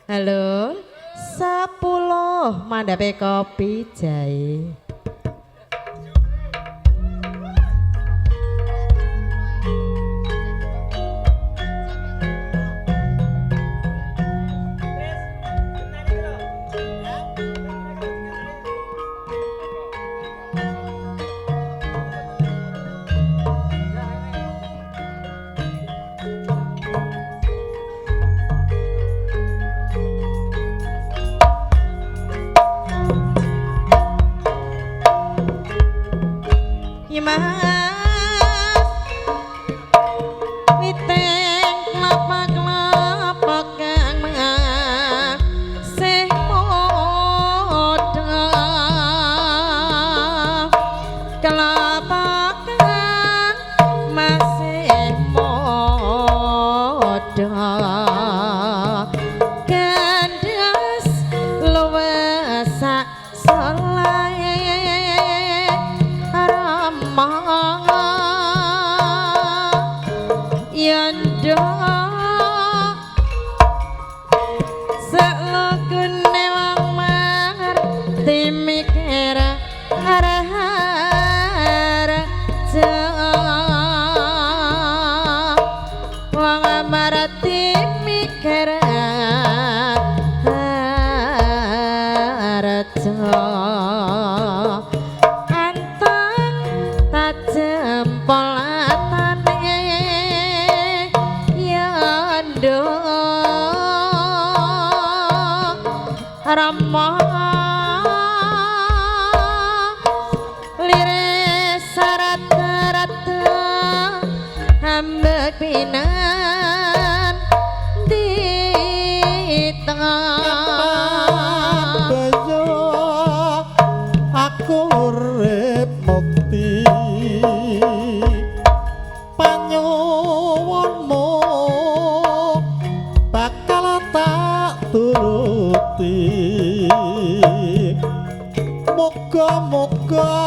Halo, 10 mandhape kopi jahe. Mas witeng klapa-klapa kang masih muda, kelapa kang masih muda, gandes luwes sak selae rama yen do selokune wong marti mikir arah-arah wong marti mikir arah anteng tajem polatane yen do rama liris sarat-rata ambek pinan di tengah. Kaya aku urip mukti panyuwunmu bakal tak turuti, muga-muga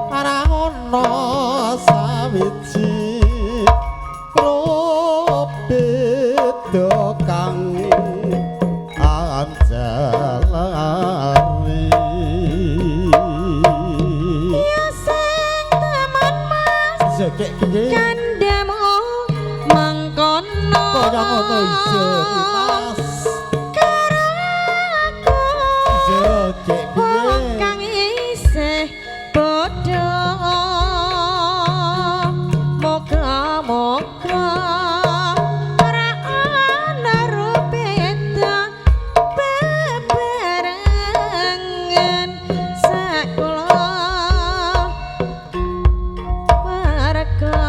ora ana sawiji beda kang anjalari. Ya sing temen Mas Jekek piye? Kandhamu mengkono Kaya ngono iya iki Mas. Karo aku Jekek piye? Wong kang isih bodho, moga-moga ora ana rupeda bebarengan sakula warga.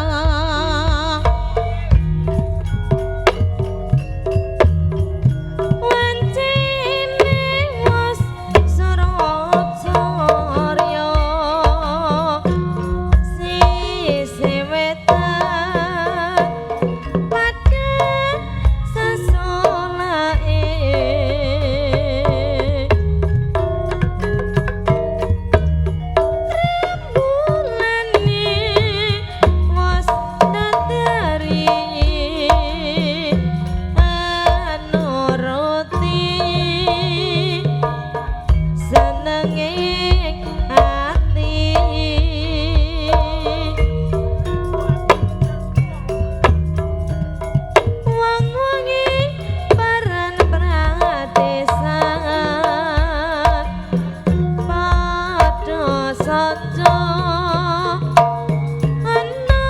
Wancine wis Surabaya sisih wetan padha sesolake rembulane wis dadari anuruti senenge ati. Wong-wonge paran pradesan padha saja ana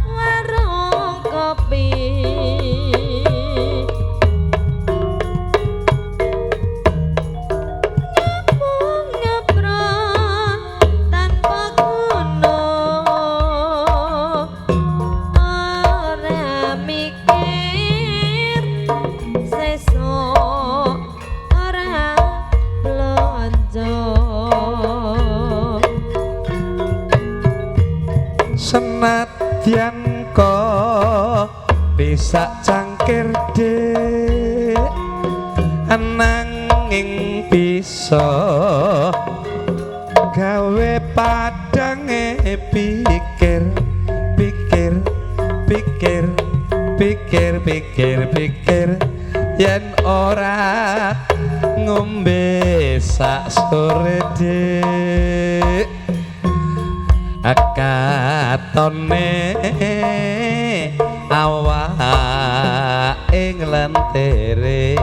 warung kopi. Ngeprot tanpa guna ora mikir sesuk ora blonjo. Senadyan kopi sak cangkir dik nanging bisa gawe padange pikir pikir pikir pikir pikir pikir Yen ora ngombe sak sore dik, katone awake nglentere.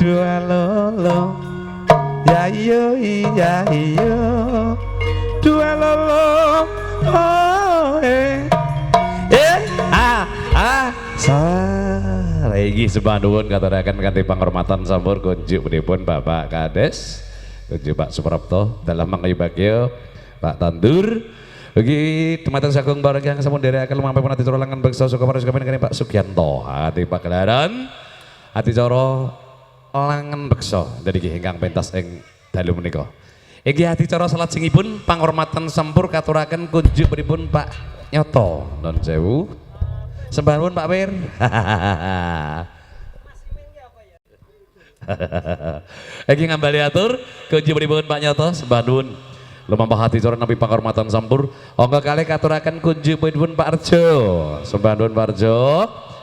Dua lolo ya yo iya iyo, dua lolo oh eh eh ah ah sa. Lagi sembah nuwun katuraken kanthi panghormatan sampur kunjuk pripun Bapak Kades, kunjuk Pak Suprapto dalam mangayubagya Pak Tandur. Ugi dumateng sagung bareng yang sampun nderekaken lumampah adicara langan beksa suka marang Pak Sugianto ati pagelaran adicara langan beksa dari ingkang pentas ing dalu menika. Iki adicara salajengipun panghormatan sampur katuraken kunjuk pripun Pak Nyoto. Nun sewu. Sembah nuwun Pak Wir. Iki ngambali atur kunjuk pripun Pak Nyoto, sembah nuwun. Lumampah adicara nampi panghormatan sampur. Angga kalih katuraken kunjuk pripun Pak Arjo. Sembah nuwun Pak Arjo.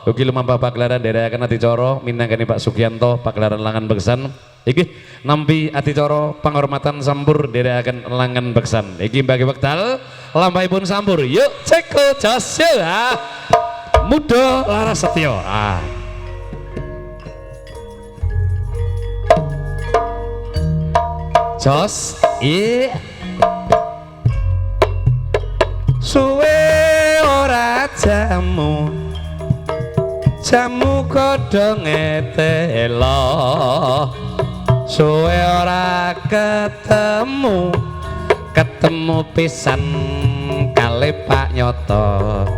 Ugi lumampah pagelaran nderekaken adicara minangkani Pak Sugianto pagelaran langan beksan. Iki nampi adicara panghormatan sampur nderekaken langan beksan. Iki bagi wekdal lampahipun sampur. Yuk ceko jos ya. Muda Laras Setyo. Ah. Jos i suwe ora jamu. Jamu kodhong telo suwe ora ketemu, ketemu pisan kali Pak Nyoto.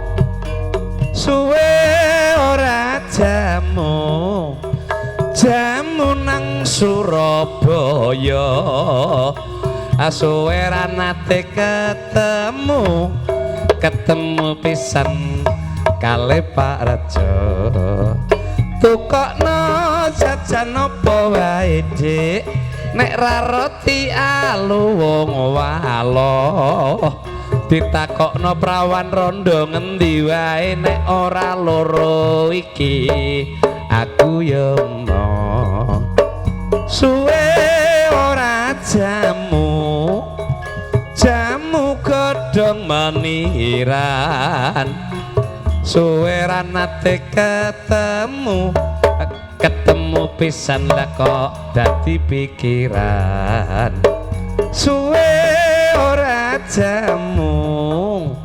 Suwe ora jamu, jamu nang Surabaya, suwe ra nate ketemu, ketemu pisan kali Pak Raja. Tukokno jajan apa wae Dik, nek ra roti alu wong walo. Ditakokno prawan rondo ngendi wae, nek ora loro iki aku yo emoh. Suwe ora jamu, jamu godhong meniran, suwe ra nate ketemu, ketemu pisan lah kok dadi pikiran. Suwe ora jamu,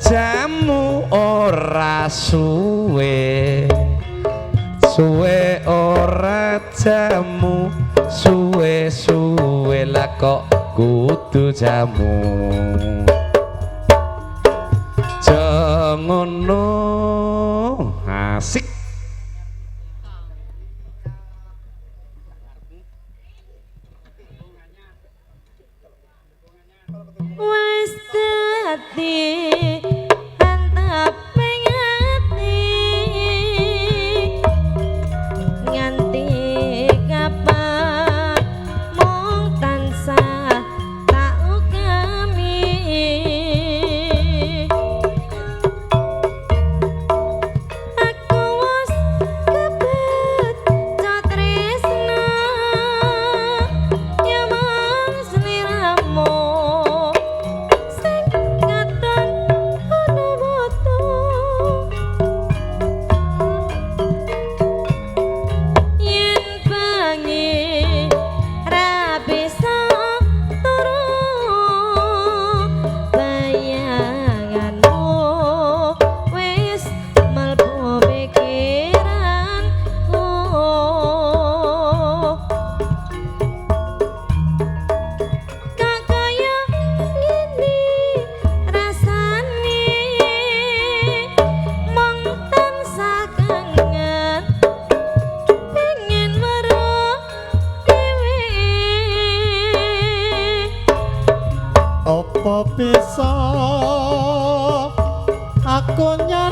jamu ora suwe, suwe ora jamu, suwe suwe lah kok kudu jamu. Ngono asik. Wis dadi antaping ati nganti kapan mung tansah tak ugemi. Aku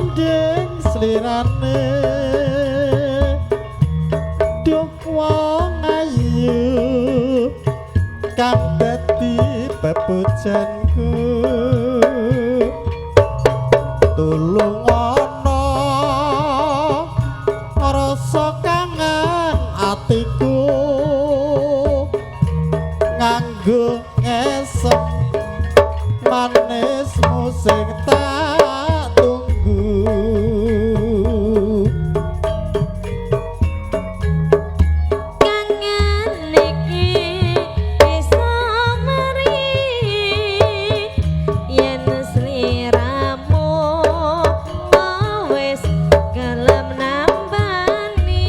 Sanding slirane duh wong ayu kang dadi pepujanku. Tulung ana rasa kangen atiku nganggo ngesem manismu sing tak tunggu. Kangen iki bisa meri yen sliramu wis gelem nambani.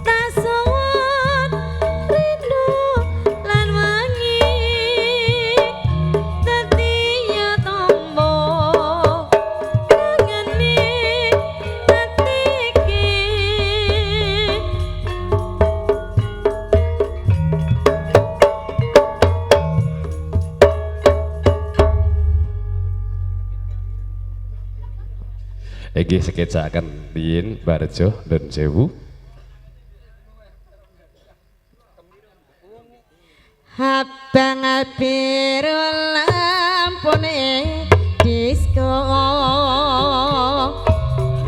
Tasuwun rindu lan wangi dadi ya tombo kangene ati iki. Iki sekecakaken riyin Barjo Ndun Sewu. Abang biru lampune disko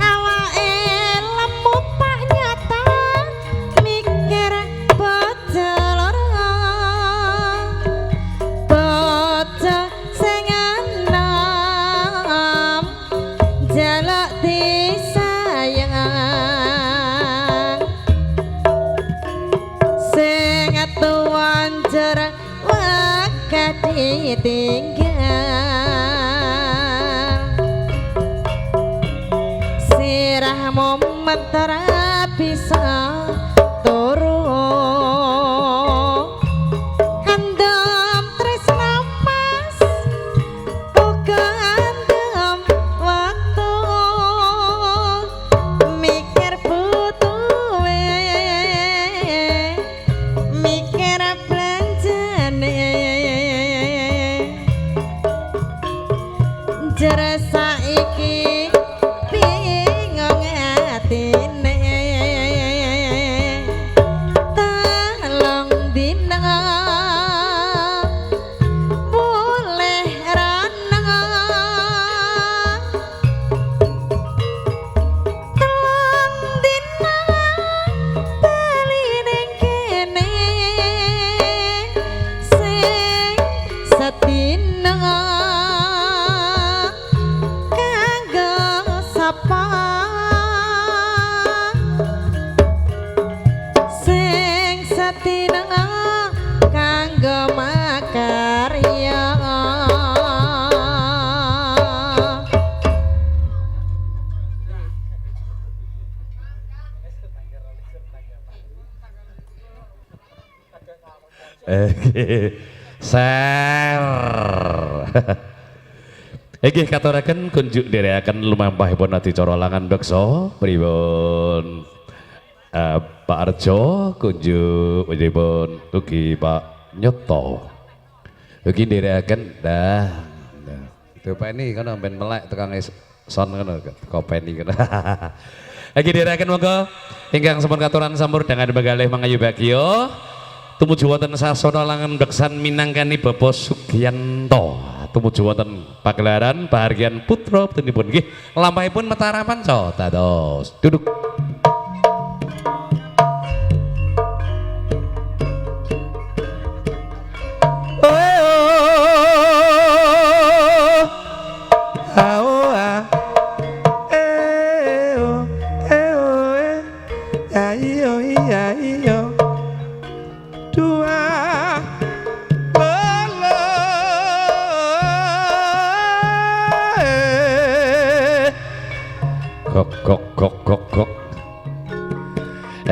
awake lemu pak nyata mikir bojo loro bojo sing enom njaluk disayang sing tuwa njur wegah ditinggal sirahmu ora bisa turu andem tresno mas uga andem wektu mikir butuhe mikir belanjane jere saiki bingung atine telung dina boleh rana telung dina bali ning kene sing sedina kanggo sapa sing sedina kanggo makarya. Ser. Inggih katuraken kunjuk nderekaken lumampahipun adicara langan beksa pripun Pak Arjo kunjuk pripun ugi Pak Nyoto. Ugi nderekaken dah. Dopeni kono ben melek tukang son kono kopeni kono. Iki nderekaken monggo ingkang sampun katuran sampur dengan begalih mangayu bagya. Tumuju wonten sasana langan beksan minangkani Bapak Sugiyanto. Tumuju wonten pagelaran bahargyan putra putrinipun nggih lampahipun Mataraman panca dados duduk.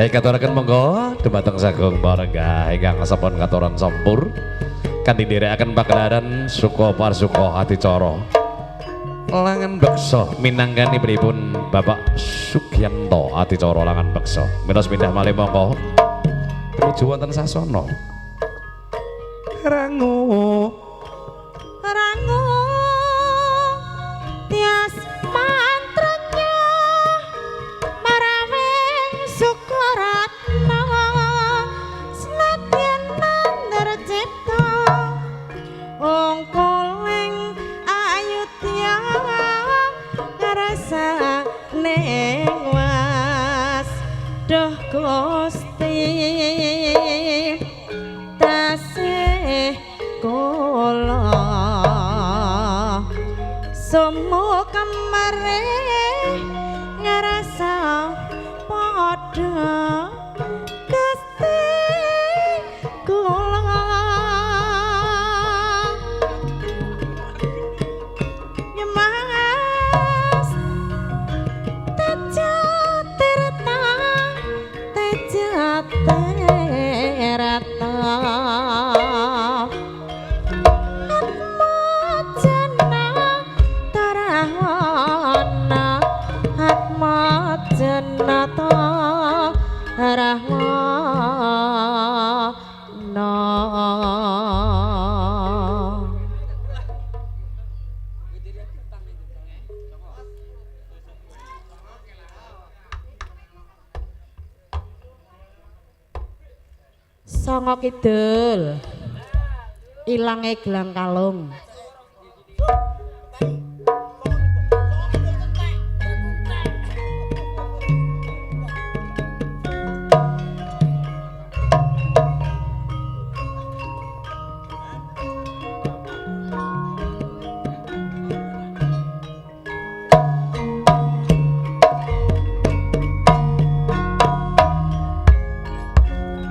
Katuraken monggo dumateng sagung parenggah ingkang sampun katuran sampur kanthi nderekaken pagelaran suka parsuka adicara langan beksa minangkani pripun Bapak Sugiyanto adicara langan beksa. Minos pindah malih monggo tumuju wonten sasana rangu Rangu tias mantranya marawing Sukoratna senadyan nandur cipta ongkoling ayudya ngrasane was duh Gusti tasih kula sumu kemare ngrasa padha Gusti kula. Ya Mas Teja Tirta Teja Tirta Atmajana Tarahwana Atmajana Tarahwana. Songo Kidul ilange gelang kalung.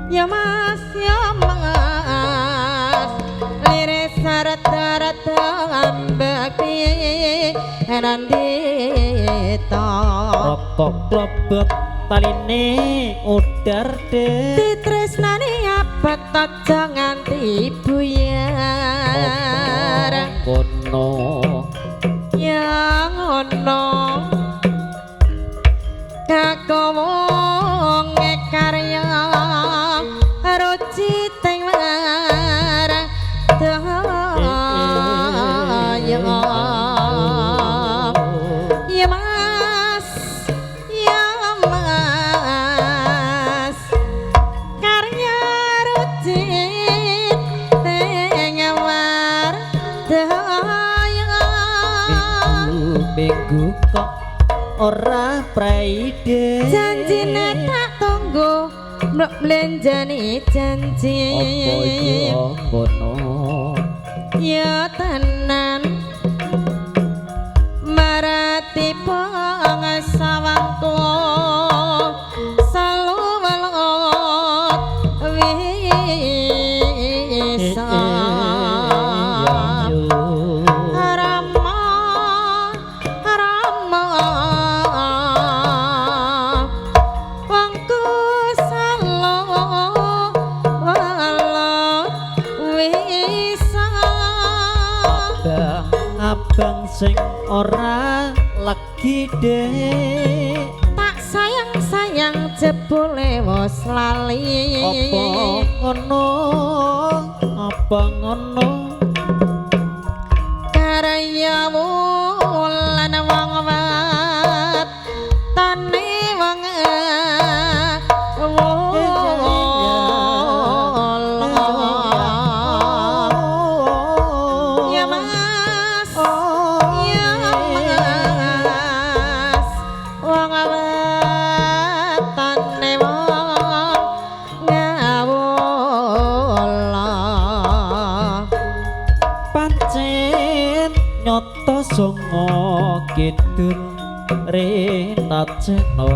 Ya Mas, ya Mas, liris rata-rata ambekti nandita. Rokok klobot taline udar dek. Ditresnani abot aja nganti buyar. Kono Ya ngono kakowong karya ruci teng marang daya. Ya Mas, ya Mas, karya ruci teng marang daya. Minggu kok ora prei dek. Janjine tak tunggu mlek blenjani janji. Apa yo ngono? Ya tenan marati pangasawangku salu welot wisa. Rama Rama wongku salo welot wisa. Abang abang sing ora legi dek. Tak sayang-sayang jebule wis lali. Apa ngono? Apa ngono? Karya wulan wong wetane wong wulan. Ya Mas, ya Mas, wong wetane wong ngawula. Pancen nyoto Songo Kidul Renacena.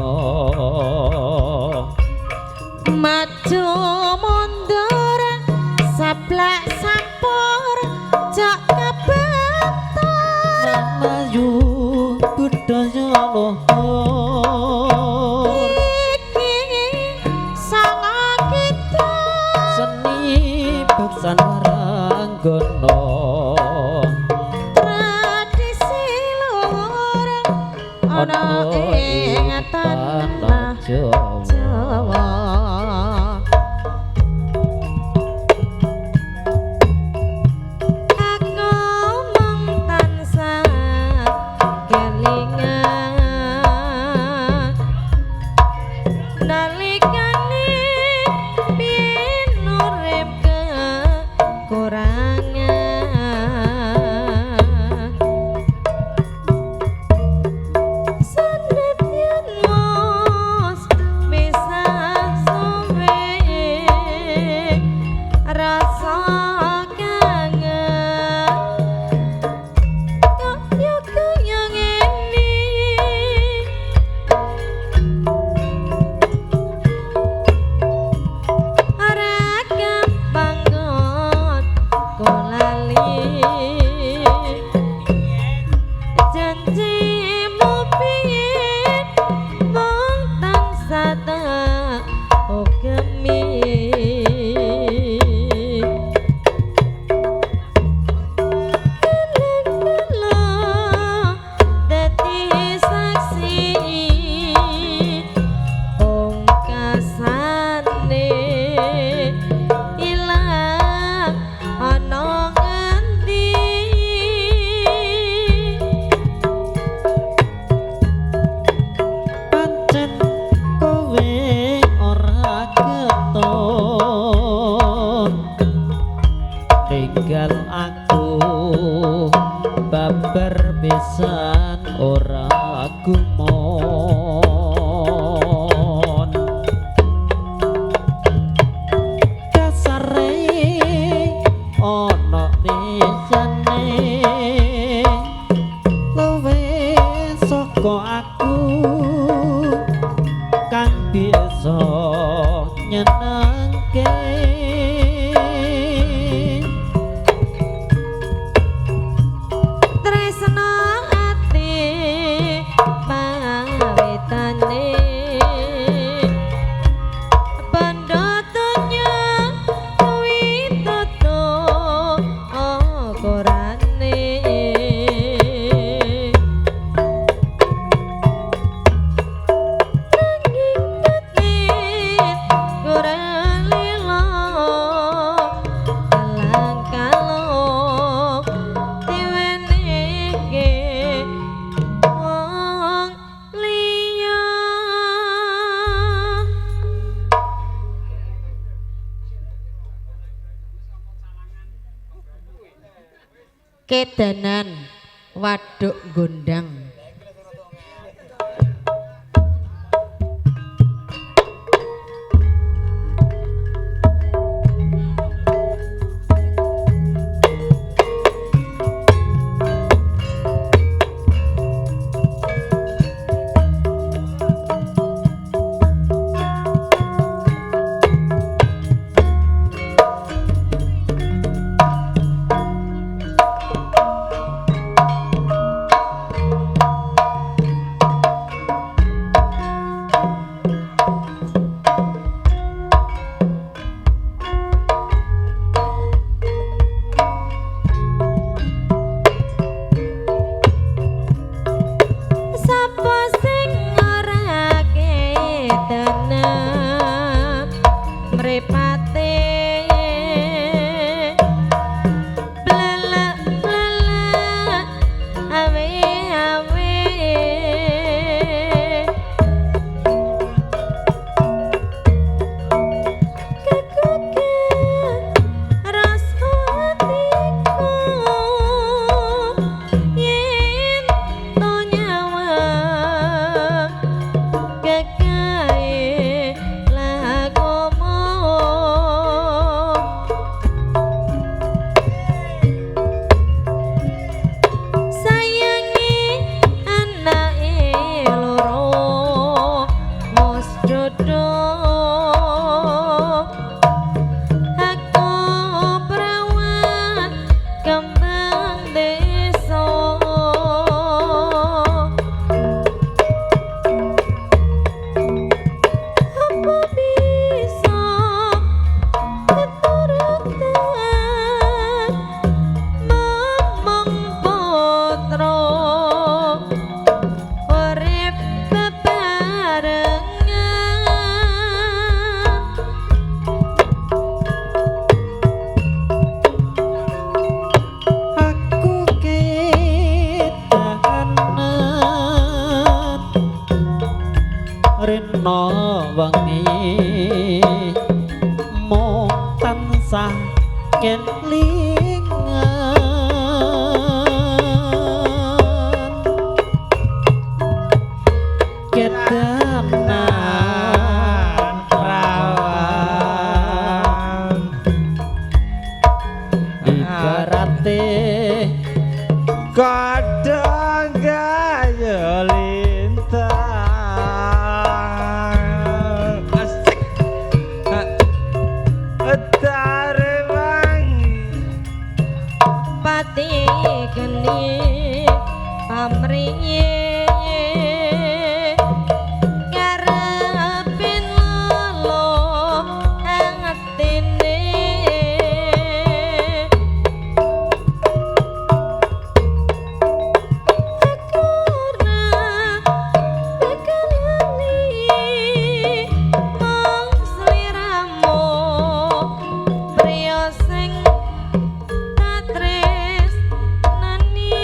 Maju mundur sablak sampur jak kebetul. Melayu budaya luhur. Iki Songo Kidul seni beksan waranggono. Tradisi luhur ana ing tanah Jawa. Jawa. Senajan ora gumun dasare ana liyane luwe saka aku kang bisa nyenengke. Tresna ati pawitane pandhatanya kuwi toto ukurane nanging batin kurang lila kalang kalung diwenehke wong liya. Kedanan Waduk Gondang. Sapa sing ora kedanan mripate blelek-blelek awe-awe kekeke rasa atiku yen to nyawang kekae lakomo sayangi anake loro mos jodoh aku perawan kembang desa. Apa bisa keturutan momong putra urip bebarengan. Aku kedanan rena wengi mung tansah kelingan kedanan Rawan ibarate kadang gaya lintang asik dare wangi pati geni pamriye ngarepin lolo angetine aku ora bakal lali mung sliramu priya sing tatresnani.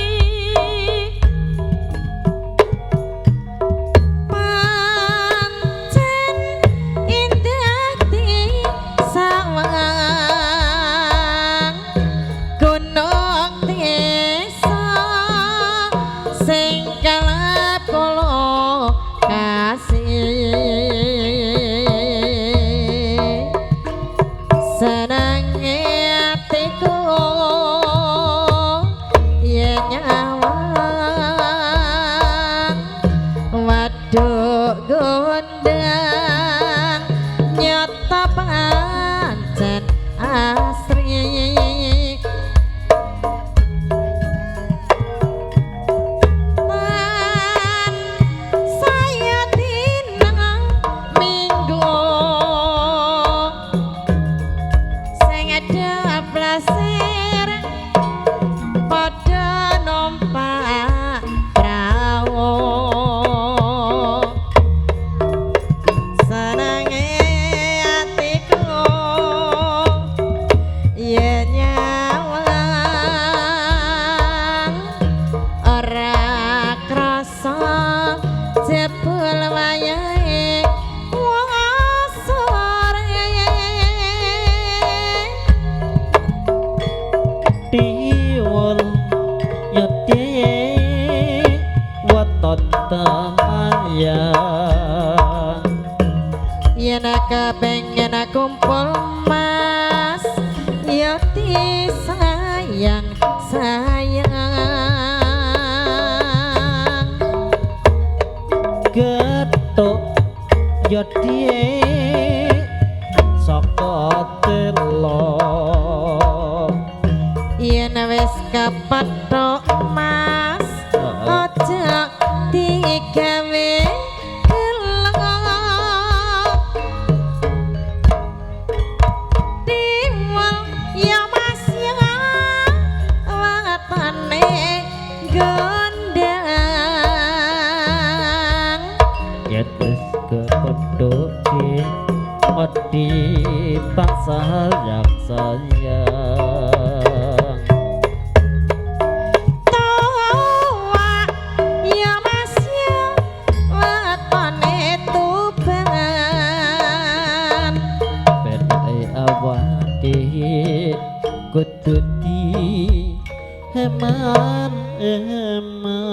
Kepengen kumpul mas ya disayang sayang Getuk ya die saka telo yen wis kepethuk mas aja digawe gelo tiwul ya mas ya watane gondang yen wis kepethuk ki wedi tansah sayang Tua ya mas ya watane Tuban penake awake kudu di heman eman.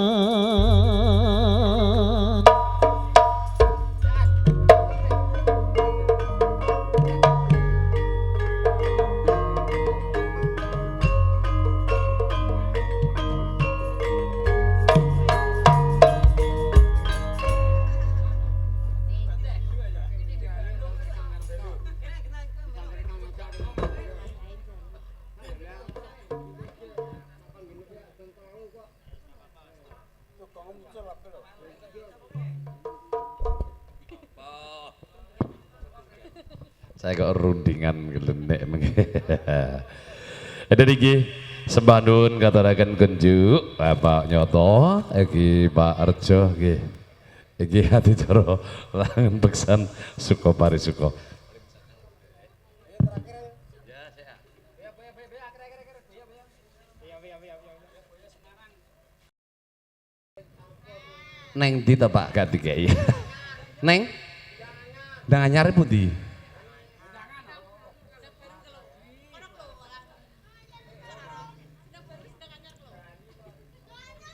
Saya kok rundingan gelenek mengke. Ada iki sembah nuwun katuraken kunjuk Bapak Nyoto, iki Pak Arjo nggih. Iki adicara langen beksan suka parisuka. Neng ndi to Pak gak dikei. Neng? Ndang anyar pundi?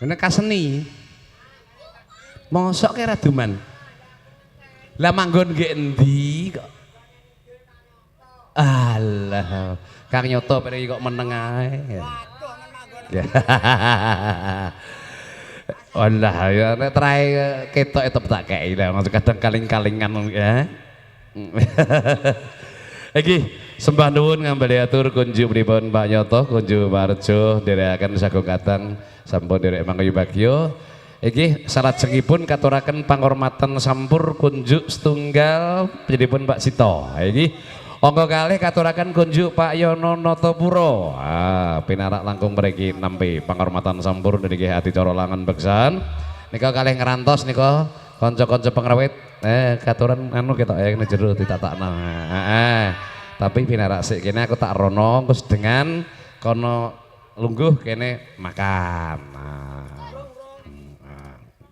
Ini kaseni. Mosok kira duman. Lah manggon nggih endi kok? Alah, Kang Nyoto pergi kok meneng ae. Ya. Alah ya nek trae ketok tetep tak kei lah kadang kaling-kalingan ya. Iki sembah nuwun ngambali atur kunjuk pripun Pak Nyoto, kunjuk Pak Arjo nderekaken sagung katang sampun nderek mangayubagya. Iki salajengipun katuraken panghormatan sampur kunjuk setunggal panjenenganipun Pak Sito. Iki angka kalih katuraken kunjuk Pak Yono Notopuro. Ah, pinarak langkung mriki nampi panghormatan sampur niki adicara langen beksan. Nika kalih ngrantos nika kanca-kanca pengrawit katuran anu ketok ya kene jero ditatakno. Heeh. Tapi pinarak sik kene aku tak rono terus dengan kono lungguh kene makan. Nah.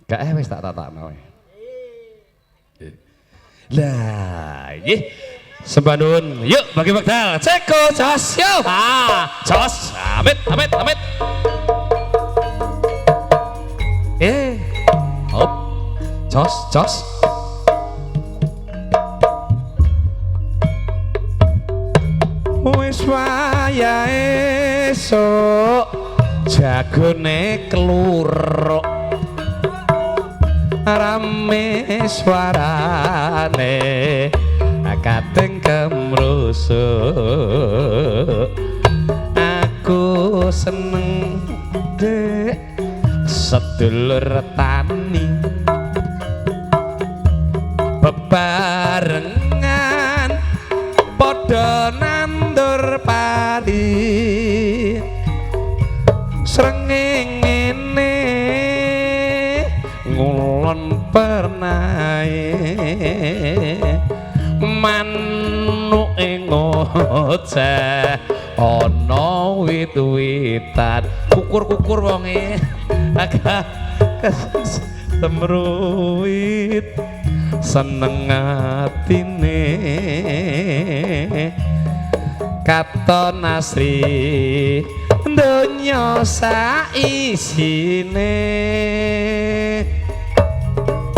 Gak wis tak tatakno. Lah, iki sembah nuwun. Yuk bagi wekdal. Ceko jos yo. Ah, jos. Amit amit amit. Hop. Jos jos. Wis wayahe esuk jagone kluruk rame suarane kating kemrusuk aku seneng dek sedulur tani bebarengan padha nandur pari srengenge ngulon pernae manuke ngoceh ana wit-witan kukur-kukur wonge agak temruwit seneng atine katon asri donya saisine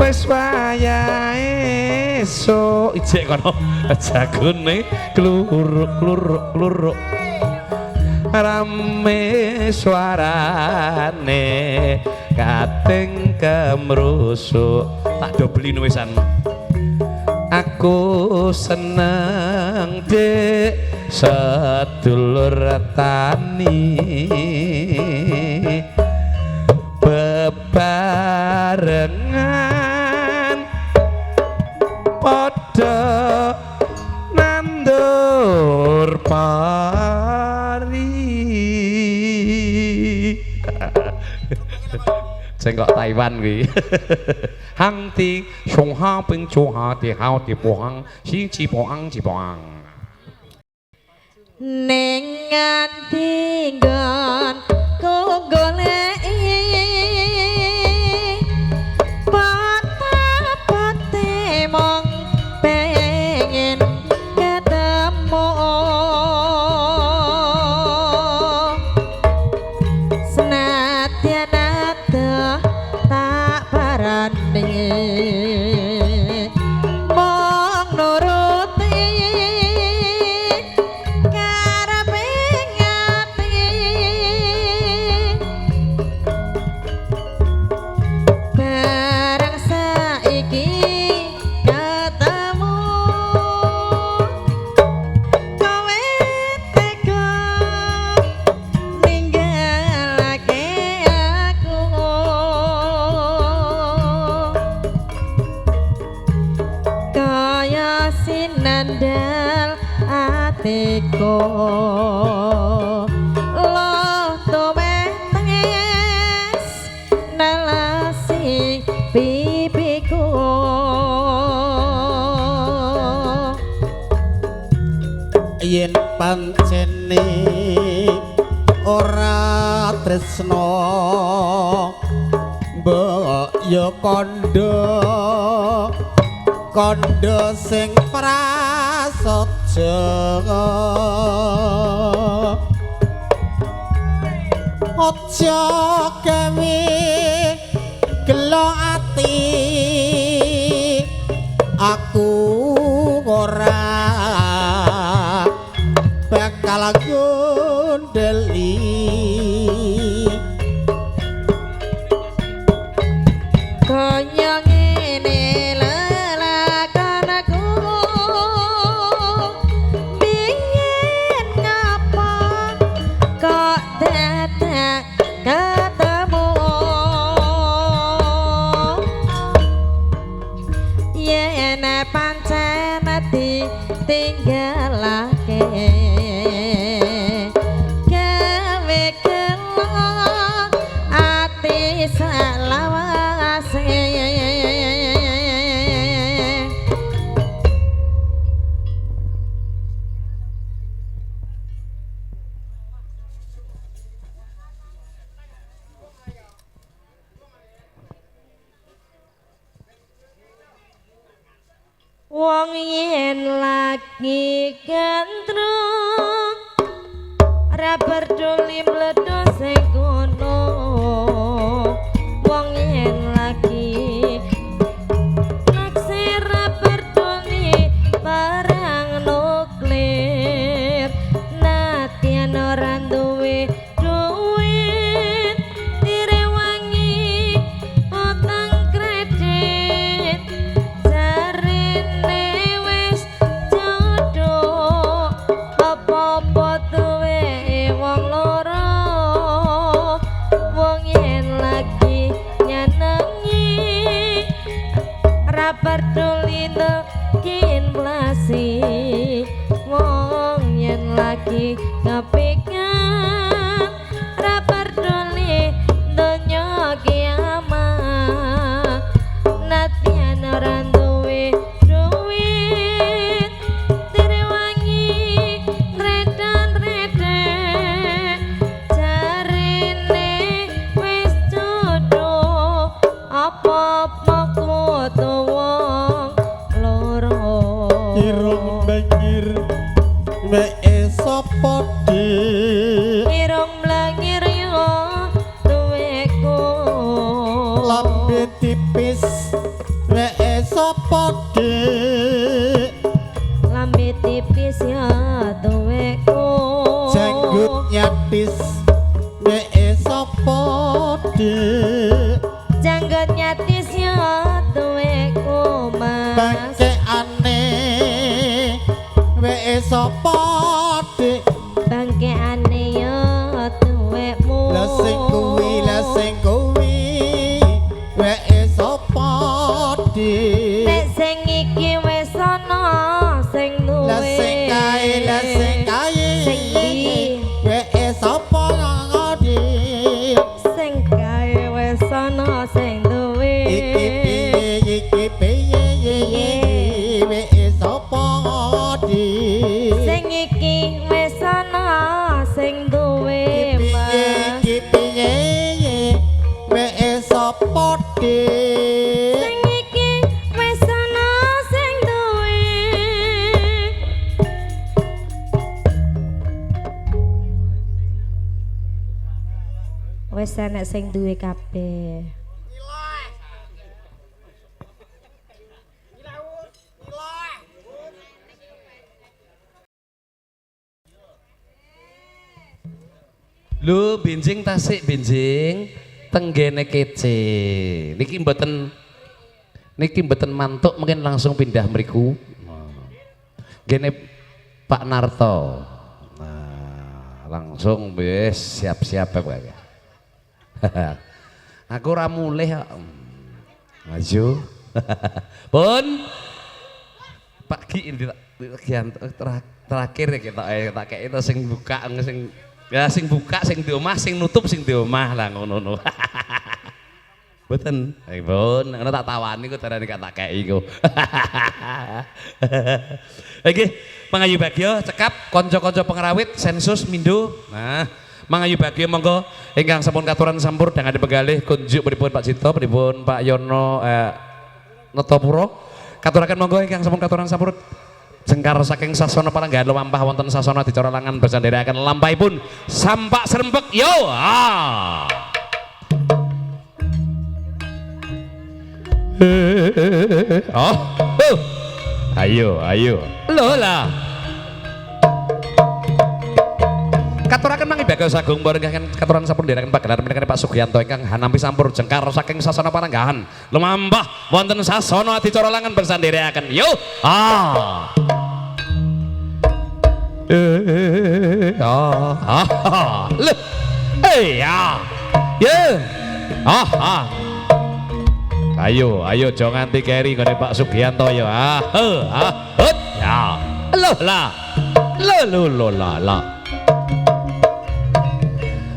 wis Wis wayahe esuk ijek kono jagone kluruk kluruk kluruk rame suarane kating kemrusuk. Tak dobeli wisan. Aku seneng dik sedulur tani bebarengan padha nandur pari. Cengkok Taiwan kuwi. Hang ti song ha ping chu ha ti hao ti po hang si chi po ang chi po ang. Ning nganti nggon ku goleki pate-pate mong pengen ketemu senadyan adoh tak parani mong nuruti karepe ngati bareng saiki ketemu kowe tega ninggalake aku kaya sinandal atiku loh tumetes nalasi pipiku. Yen pancene ora tresno mbok ya kandha kandha sing prasaja aja gawe gelo ati aku ora bakal gondeli. Kaya ngene lelakonku biyen ngapa kok dadak ketemu yen pancen ditinggalake gawe gelo ati selawase. Wong yen lagi gandrung ora peduli mledhos sing kono. Wong yen lagi naksir ora peduli perang nuklir nadyan ora duwe duit direwangi utang kredit jarene wis jodoh apa-apa duwe wong loro. Wong yen lagi nyenengi ora peduli inflasi. Wong yen lagi kepikiran ora peduli donya kiamat nadyan ora duwe duit direwangi redan-redan jarene wis jodoh apa-apa kudu wong loro. Irung bengir weke sapa dik Irung blangir yo duweku lambe tipis Weke sapa Dik? Lambe tipis ya duweku. Jenggut nyatis weke sapa Dik? Jenggut nyatis ya duweku Mas. Bangkeane weke sapa Dik? Bangkeane ya duwekmu. Lah sing kuwi, lah sing kuwi weke sapa Dik? Nek sing iki wis ana sing duwe. Lah sing kae, lah sing kae Sing ndi? Weke sapa Dik? Sing kae wis ana sing duwe. Iki piye, iki piye, weke sapa Dik? Sing iki wis ana sing duwe Iki piye, Mas. iki piye, weke sapa Dik? Sing iki wis ana sing duwe. Wis enek sing duwe kabeh. Lho benjing tasik benjing tenggene kece. Niki mboten mantuk mungkin langsung pindah mriku. Gene Pak Narto. Nah, langsung wis siap-siap ya. Aku ora mulih kok. Maju. Pun Pak Gi terakhir ya kita tak kei itu sing buka sing ya sing buka sing di omah sing nutup sing di omah lah ngono. Mboten. Pun ngono tak tawani ku darane gak tak kei ku. Iki Mangayu Bagyo cekap kanca-kanca pengrawit sensus mindo. Nah, Mangayu Bagyo monggo ingkang sampun katuran sampur dangan pegalih kunjuk pripun Pak Cito pripun Pak Yono Notopuro. Katuraken monggo ingkang sampun katuran sampur jengkar saking sasana palanggahan lumampah wonten sasana adicara langan bersandherekaken lampahipun sampak serempek yo. Ah. Oh. Oh. Ayo, ayo. Lho lah. Katuraken mangke Bagyo Sagung bareng ingkang katuran sampun ndherekaken pagelaran menika Pak Sugiyanto ingkang hanampi sampur jengkar saking sasana palanggahan lumampah wonten sasana adicara langan bersandherekaken yo. Ah. Ah. Ah. Lho. Eh ya. Ye. Ah ah. Ayo, ayo aja nganti keri nggone Pak Sugiyanto ya. Ah, ah, hut, ya. Lho lah. Lho lho lho lah lah.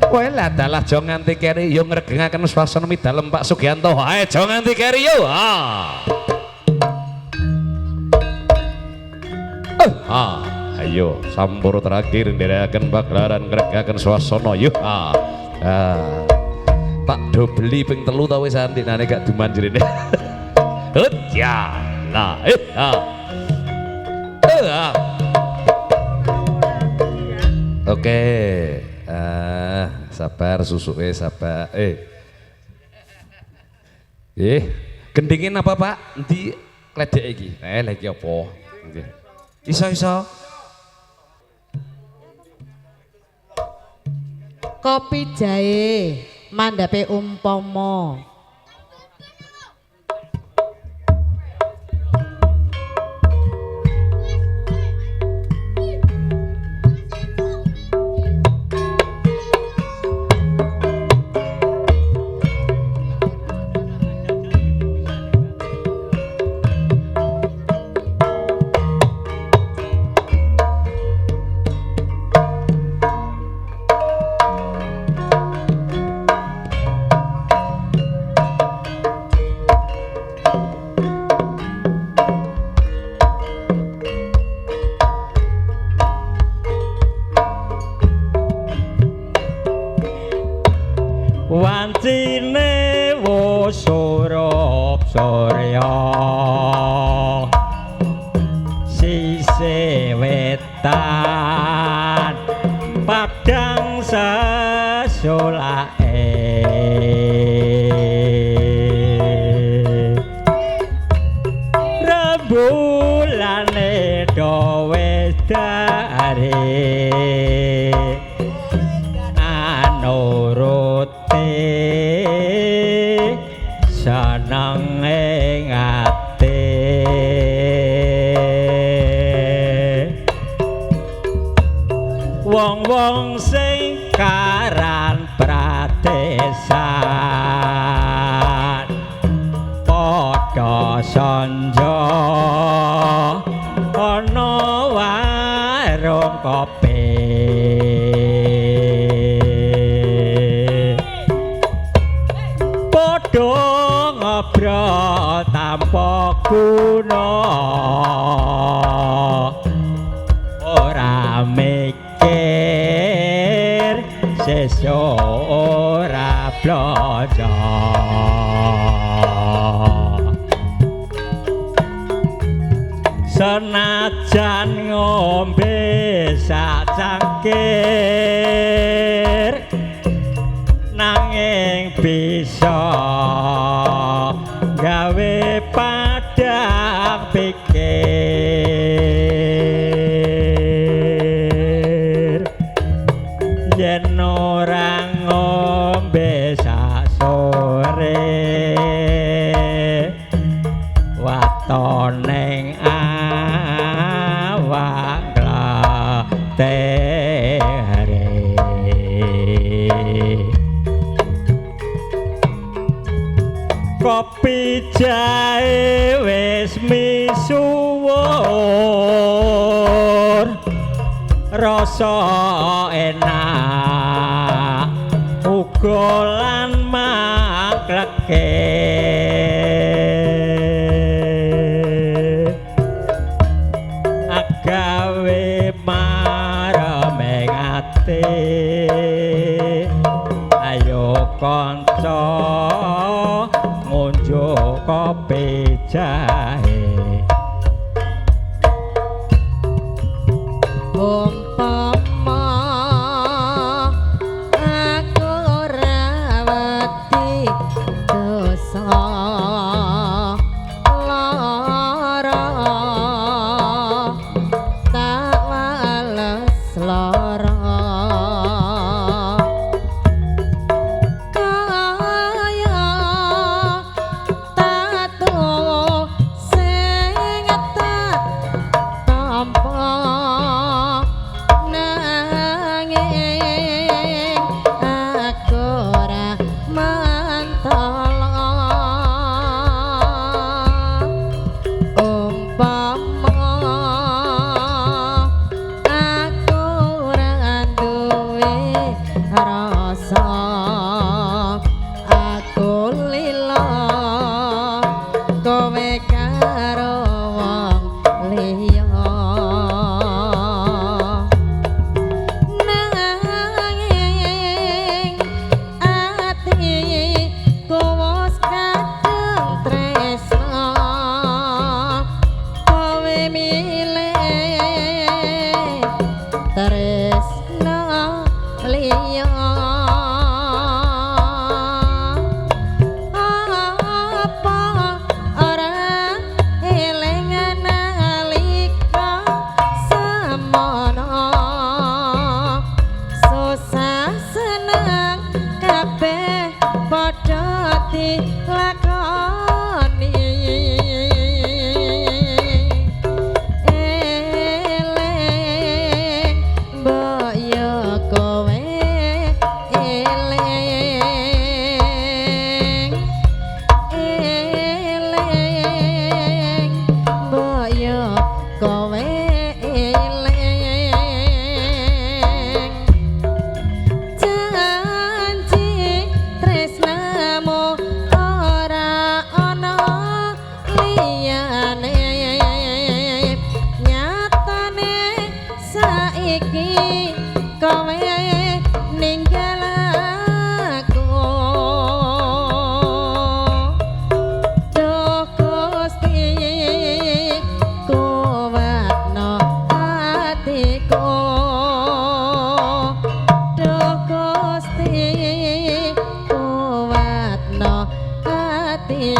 Kowe lah dalah aja nganti keri yo ngregengaken swasana midalem Pak Sugiyanto. Ae aja nganti keri yo. Ah. Ah, ayo sampur terakhir nderekaken pagelaran ngregengaken swasana yo. Ah. Ah. Tak dobeli ping 3 ta wis andinane gak duman jerene. Hut ya. Lah, eh ah. Ah. Oke. Sabar susuke sabar. Gendingin apa Pak? Endi kledek iki? Lha iki apa? Nggih. Iso-iso. Kopi jahe mandhape umpama. Seneng ing ati. Wong-wong sing karan pradesan padha sanja ana warung kopi. Padha ngobrol tanpa guna, ora mikir sesuk ora blonjo. Senajan ngombe sak cangkir, nanging bisa gawe padhang pikir. Yen ora ngombe sak sore, watoneng awak glatere. Kopi jahe wis misuwur, rasa enak uga lan makleke. Agawe maremeng ati, ayo kanca ngunjuk kopi jahe. Umpama aku ora wedi dosa lara, tak wales lara kaya tatu sing tak tampa, nanging aku ora mentala. Umpama aku ora duwe rasa, aku lila kowe karo wong liya, nanging atiku wis kadung tresna, kowe milih tresna liya. Apa ora eling nalika semono, susah seneng kabeh padha dilakoni. Eling mbok yo kowe eling, eling mbok yo kowe eling, janji tresnamu ora ana liyane, nyatane saiki kowe ninggal aku. Duh Gusti kuwatno atiku, Duh Gusti kuwatno atiku.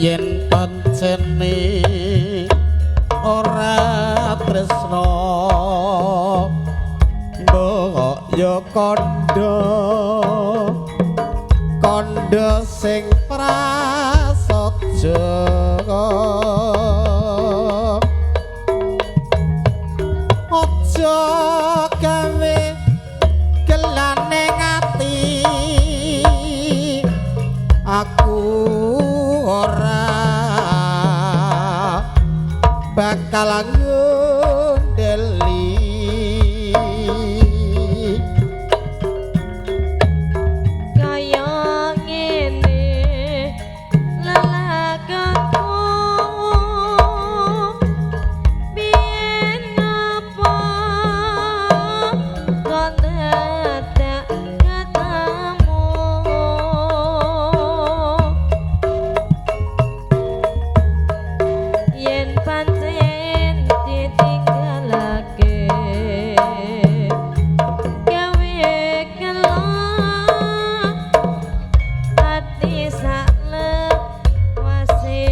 Yen pancene ora tresna mbok ya kandha kandha sing prasaja. Aja gawe gelane ati aku ora bakal ngundeli. Kaya ngene lelakonku biyen ngapa kon dadak ketemu yen pancen ditinggalake gawe kelo ati sak lewase.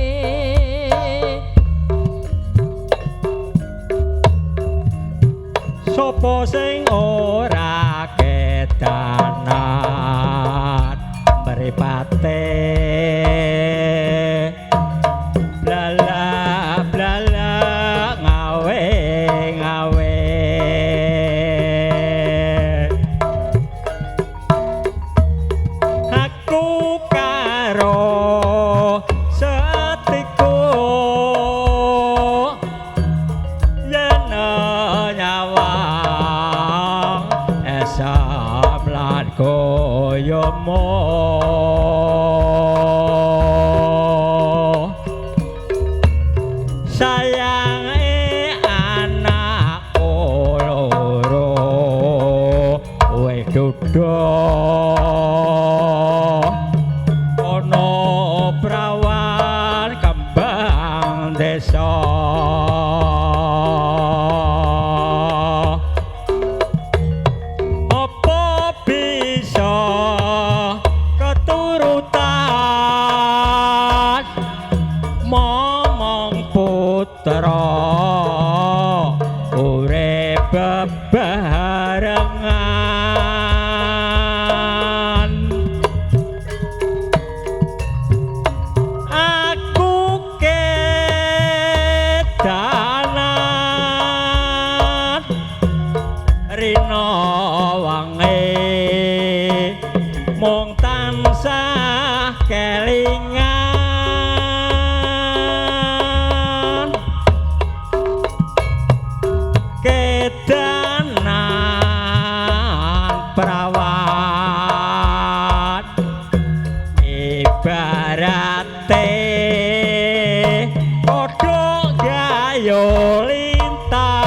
Sopo sing ora kedanan mripate blala blala ngawe ngawe aku karo setiku yen nyawang esam lan koyomo sayange anakku loro wis duda ana prawan kembang desa apa bisa keturutan momong putra urip bebarengan aku kedanan rina wangi mung tansah kelingan kedanan prawan ibarate padha gayo lintang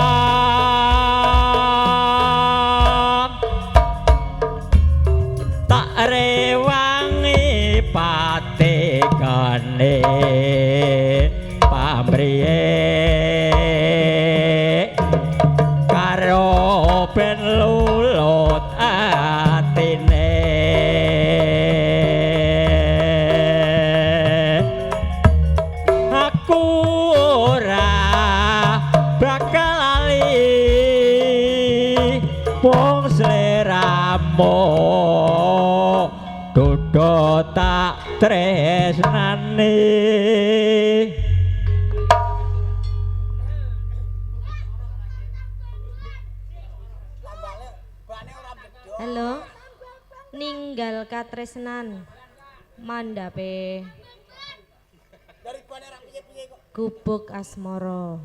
tak rewangi patekane pamriye karo ben lulut atine aku ora bakal lali wong sliramu dudu tak tresnani. Halo, ninggal katresnan mandhape gubuk asmara.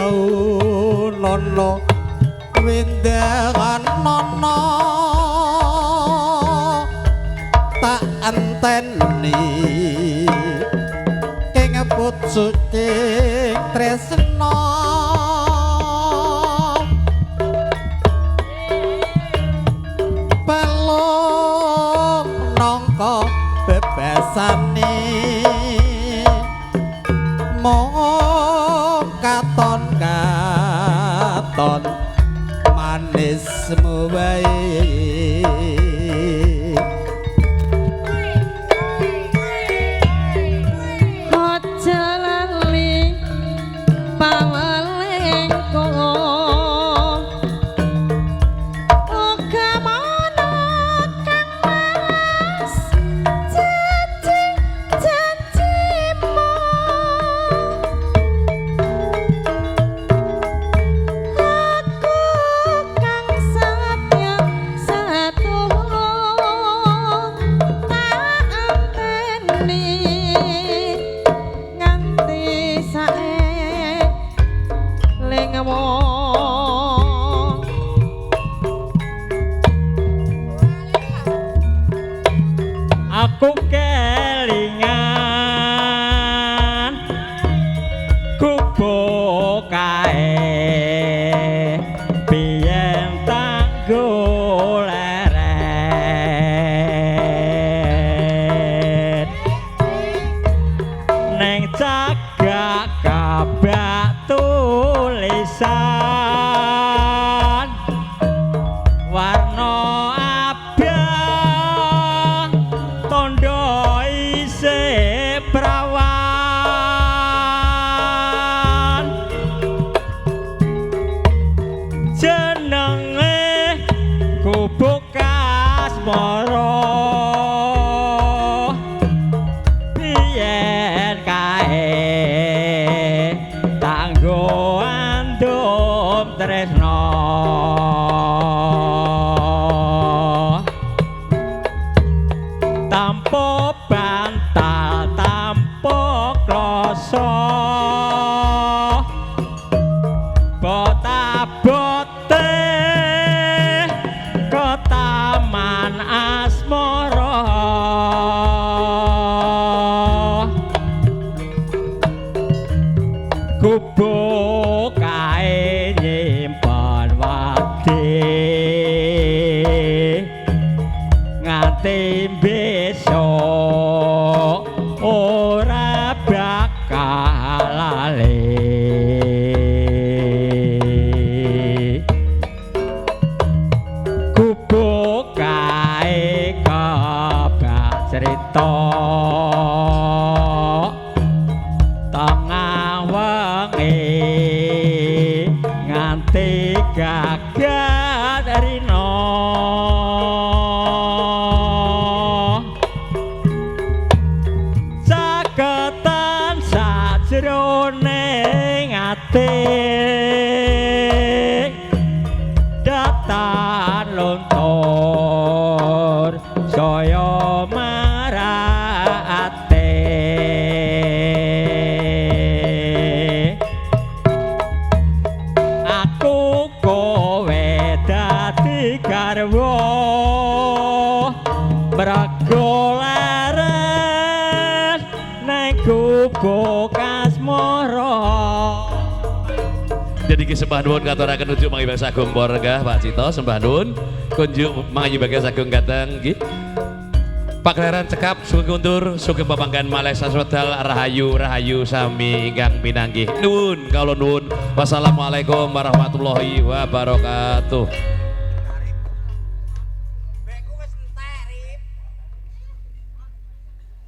Jaunono windanganana tak enteni ing pucuking tresna balung nangka bebasane mung katon katon manismu wae. Aja lali pawelingku uga mono kang mas janji janjimu aku kang satya satuhu tak enteni nganti saelingmu. Aku kelingan gubuk kae biyen tanggo leren neng cagak kabak tulisan warna abang tondo isih prawan jenenge gubuk asmara biyen kae tanggo andum tresna tanpa bantal tanpa kloso bota-bote ke taman asmara gubuk kae nyimpen wadi nganti besok ora bakal lali. Gubuk kae kebak cerita tengah wengi nganti gagat rina caketan sajroning ati datan luntur saya marate. Aku kowe dadi garwa mergo leren neng gubuk asmara. Jadi ki sembah nuwun katuraken unjuk mangi Agung Porga Pak Cito sembah nuwun kunjuk mangi Agung kateng nggih. Pakleran cekap sugeng kundur sugeng papanggan malih saswedal rahayu rahayu sami ingkang pinanggih. Nuwun kawula nuwun. Wassalamualaikum warahmatullahi wabarakatuh.